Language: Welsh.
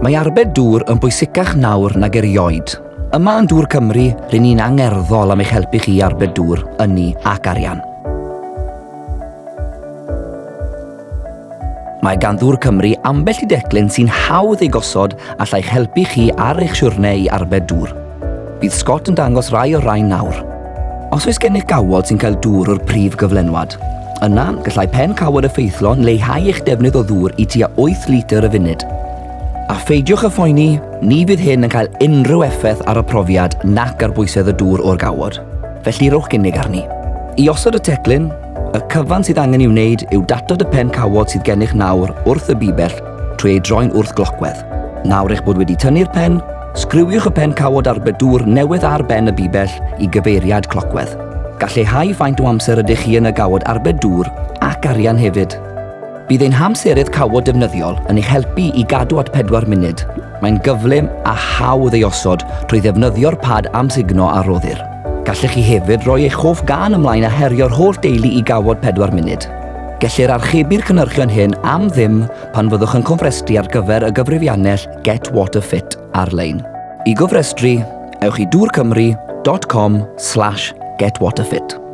Mae arbed dŵr yn bwysicach nawr nag erioed. Yma yn Dŵr Cymru, ry'n ni'n angerddol am eich helpu chi i arbed dŵr, ynni ac arian. Mae gan Ddŵr Cymru ambell i declyn sy'n hawdd ei gosod allai'ch helpu chi ar eich siwrne i arbed dŵr. Bydd Scott yn dangos rai o'r rhain nawr. Os oes gennych gawod sy'n cael dŵr o'r prif gyflenwad, yna gallai pen cawod effeithlon leihau eich defnydd o ddŵr i tua 8 litr y funud. A pheidiwch â phoeni, ni fydd hyn yn cael unrhyw effaith ar y profiad nac ar bwysedd y dŵr o'r gawod. Felly rhowch gynnig arni. I osod y teclyn, Y cyfan sydd angen ei wneud yw datod y pen cawod sydd gennych nawr wrth y bibell trwy ei droi'n wrth-glocwedd. Nawr eich bod wedi tynnu'r pen, sgriwiwch y pen cawod arbed dŵr newydd ar ben y bibell i gyfeiriad clocwedd. Gall lleihau faint o amser ydych chi yn y gawod arbed dŵr ac arian hefyd. Bydd ein hamserydd cawod defnyddiol yn eich helpu i gadw at 4 munud. Mae'n gyflym a hawdd ei osod trwy ddefnyddio'r pad amsugno a roddir. Gallech chi hefyd roi eich hoff gân ymlaen a herio'r holl deulu i gawod 4 munud. Gellir archebu'r cynhyrchion hyn am ddim pan fyddwch yn cofrestru ar gyfer y gyfrifiannell Get Water Fit ar-lein. I gofrestru, ewch i dŵrcymru.com/getwaterfit.